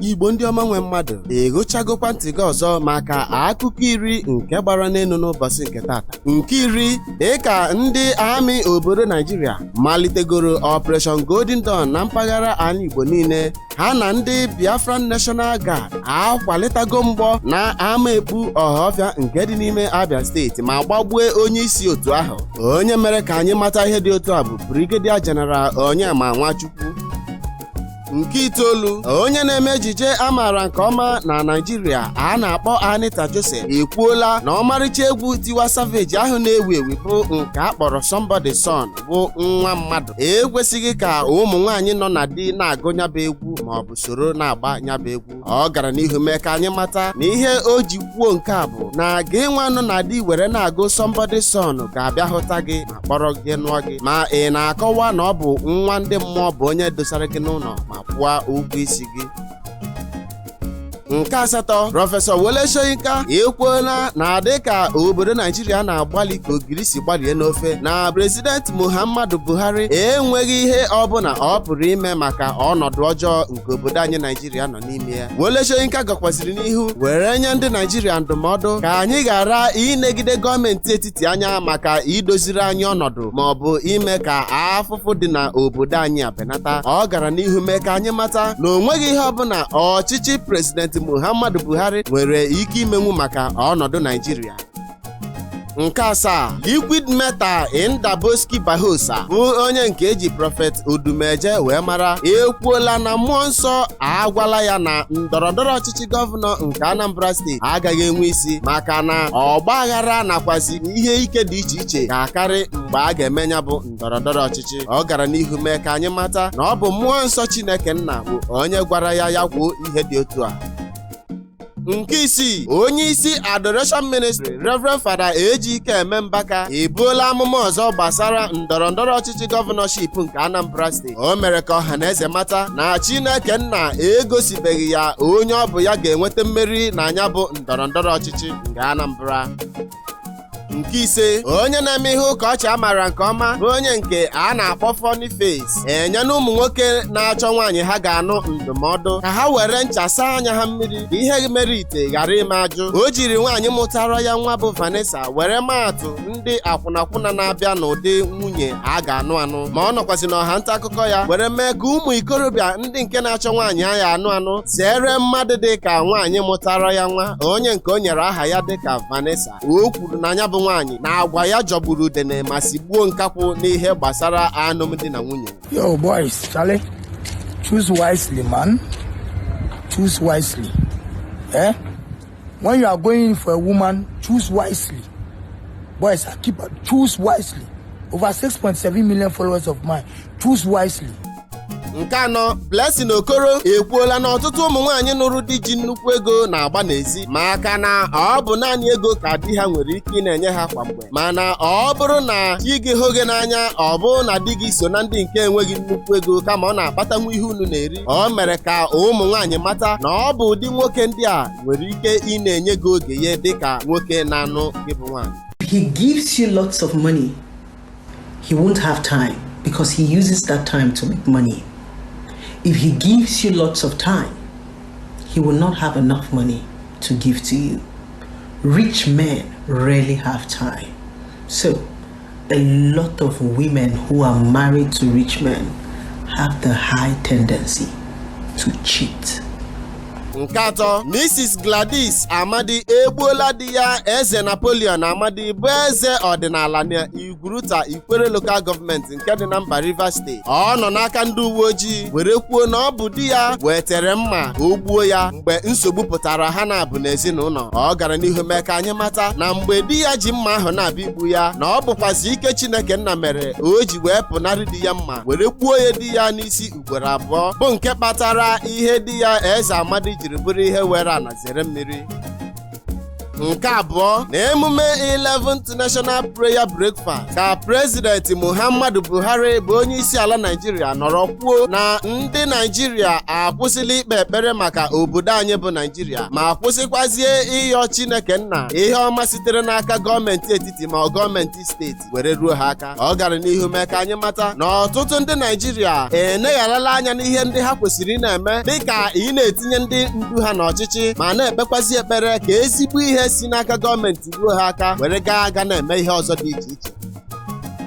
Igbo ndị ọma nwe mmadụ ịgụchagokwa ntị gị ọzọ maka akụkọ iri nke gbara n'elu n'ụbọchị nke tata. Nke iri dịka ndị amị obodo Naijiria malitegoro Operation Golden Dawn na mpaghara ala Igbo niile. Ha na ndị Biafran National Guard akwalitago mgbọ na ama ekpu Ọhafịa nke dị n'ime Abia steeti ma gbagbue onye isi otu ahụ. Onye mere ka anyị mata ihe dị otu a bụ Brigadier General Onyema Nwachukwu. Nke itoolu, onye na-eme ejije amaara nke ọma na Naịjirịa a na-akpọ Anita Joseph ekwuola na ọmarịcha egwu Tiwa Savage ahụ na-ewu ewu bụ nke a kpọrọ Somebody's Son bụ nwa mmadụ ekwesịghị ka ụmụ nwaanyị nọ na di na-agụ nyaba egwu ma ọ bụ soro na-agba nyaba egwu. Ọ gara n'ihu mee ka anyị mata na ihe o ji kwuo nke a bụ na gị nwa nọ na di were na-agụ Somebody's Son ga-abịa hụta gị ma kpọrọ gị nụọ gị ma ị na-akọwa na ọ bụ nwa ndị mmụọ bụ onye dosara gị n'ụlọ ma kwụọ ụgwọ isi gị. Nke asatọ, Prọfesọ Wole Soyinka ekwuola na dịka obodo Naijiria na-agbalị ka ogiri si gbalie n'ofe na Prezident Muhammadu Buhari enweghị ihe ọbụla ọ pụrụ ime maka ọnọdụ ọjọọ nke obodo anyị Naijiria nọ n'ime ya. Wole Soyinka gakwaziri n'ihu were nye ndị Naijiria ndụmọdụ ka anyị ghara inegide gọọmenti etiti anya maka idoziri anyị ọnọdụ ma ọ bụ ime ka afụfụ dị na obodo anyị abenata. Ọ gara n'ihu mee ka anyị mata na o nweghị ihe ọbụla ọchịchị Prezident Muhammadu Buhari nwere ike imenwu maka ọnọdụ Naijiria. Nke asaa, Liquid Metal Ndaboski Bahosa bụ onye nke eji Prophet Odumeje wee mara ekwuola na mmụọ nsọ agwala ya na ndọrọndọrọ ọchịchị gọvanọ nke Anambra steeti agaghị enwe isi maka na ọgba aghara nakwazi ihe ike dị iche iche ga-akarị mgbe a ga-emenya bụ ndọrọndọrọ ọchịchị. Ọ gara n'ihu mee ka anyị mata na ọ bụ mmụọ nsọ Chineke nna bụ onye gwara ya kwuo ihe dị otu a. Nke isii, onye isi Adoration Ministry Reverend Fada Ejike Emembaka ebuola amụma ọzọ gbasara ndọrọndọrọ ọchịchị gọvanọship nke Anambra steeti. O mere ka ọha na eze mata na Chineke nna egosibeghị ya onye ọ bụ ya ga-enweta mmeri na anya bụ ndọrọndọrọ ọchịchị nke Anambra. Nke ise, onye na-eme ihe ụka ọchị amara nke ọma bụ onye nke a na-akpọ Funny Face enyela ụmụ nwoke na-achọ nwaanyị ha ga-anụ ndụmọdụ ka ha were ncha saa anya ha mmiri ka ihe mere ite ghara ime ajụ. O jiri nwaanyị mụtara ya nwa bụ Vanessa were maatụ ndị akwụnakwụna na-abịa n'ụdị nwunye a ga-anụ anụ ma ọ nọkwasị n'ọha nta akụkọ ya were mee ka ụmụ ikorobịa ndị nke na-achọ nwaanyị ya anụ zere mmadụ dị ka nwaanyị mụtara ya nwa onye nke o nyere aha ya dịka Vanessa. O kwuru na anya bụ nwaanyị na agwa ya jọgburu udene ma sigbuo nkakwụ n'ihe gbasara alụmdi na nwunye. Yo boys, Charlie, choose wisely, man. Choose wisely. When you are going for a woman, choose wisely. Boys, choose wisely. Over 6.7 million followers of mine. Choose wisely. Nke anọ, Blessing Okoro ekwuola na ọtụtụ ụmụ nwaanyị nụrụ di ji nnukwu ego na-agba n'ezi maka na ọ bụ naanị ego ka di ha nwere ike ị na-enye ha kwa mgbe, mana ọ bụrụ na di gị hụ gị n'anya ọ bụ na di gị so na ndị nke enweghị nnukwu ego kama ọ na-akpatanwu ihe unu na-eri. Ọ mere ka ụmụ nwaanyị mata na ọ bụ ụdị nwoke ndị a nwere ike ị na-enye gị oge ya dịka nwoke na-anụ gị bụ nwaanyị. He gives you lots of money. He won't have time because he uses that time to make money. If he gives you lots of time, he will not have enough money to give to you. Rich men rarely have time. So, a lot of women who are married to rich men have the high tendency to cheat. Nke atọ, Mrs. Gladys Amadi egbuola di ya Eze Napoleon Amadi bụ eze ọdịnala na Igwuruta Ikwere Local Government nke dị na mba Rivers State. Ọ nọ n'aka ndị uwe ojii were kwuo na ọ bụ di ya wetere mma o gbuo ya mgbe nsogbu pụtara ha na-abụ n'ezinụlọ. Ọ gara n'ihu mee ka anyị mata na mgbe di ya ji mma ahụ na-abịa igbu ya na ọ bụkwazị ike Chineke nna mere o ji wee pụnarị di ya mma were gbuo ya di ya n'isi ugboro abụọ bụ nke kpatara ihe di ya Eze Amadi jiri bụrụ ihe were ana zere mmiri. Nke abụọ, na emume 11th National Prayer Breakfast ka President Muhammadu Buhari bụ onye isi ala Naịjirịa nọrọ kwuo na ndị Naịjirịa akwụsịla ikpe ekpere maka obodo anyị bụ Naịjirịa ma kwụsịkwazie ịyọ Chineke nna ihe ọma sitere n'aka gọọmenti etiti ma gọọmenti steeti were ruo ha aka. Ọ gara n'ihu mee ka anyị mata na ọtụtụ ndị Naịjirịa enegharala anya n'ihe ndị ha kwesịrị na-eme dịka ị na-etinye ndị ndu ha n'ọchịchị ma na-ekpekwazi ekpere ka ezigbo ihe si n'aka gọọmenti ruo ha aka were gaa na-eme ihe ọzọ dị iche iche.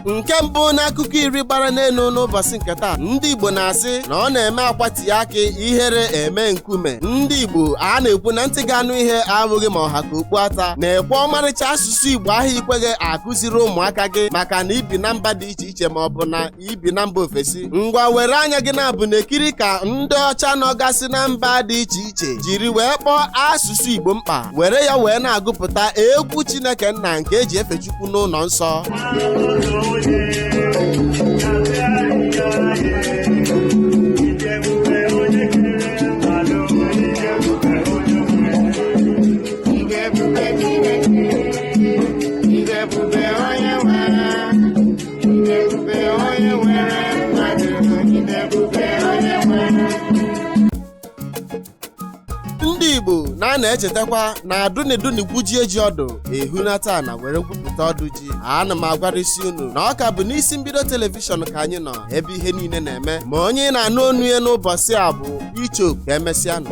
Nke mbụ n'akụkọ iri gbara n'elu n'ụbọchị nke taa, ndị Igbo na-asị na ọ na-eme akwati akị ihere eme nkume. Ndị Igbo a na-ekwu na ntị ga-anụ ihe abụghị ma ọha ka okpu ata na-ekwe ọmarịcha asụsụ Igbo ahụ ikweghị akụziri ụmụaka gị maka na ibi na mba dị iche iche ma ọ bụ na ibi na mba ofesi. Ngwa were anya gị na-abụ na-ekiri ka ndị ọcha nọgasị na mba dị iche iche jiri wee kpọọ asụsụ Igbo mkpa were ya wee na-agụpụta egwu Chineke nna nke eji efe Chukwu n'ụlọ nsọ. Ndị Igbo na-echetakwa na duni gwujie ji ọdụ ehunata na were gwupụta ọdụ ji. Ana m agwarịsị unu na ọ ka bụ n'isi mbido telivishọn ka anyị nọ ebe ihe niile na-eme ma onye na-anụ onu ya n'ụbọchị a bụ Ichooku. Ka emesịanụ.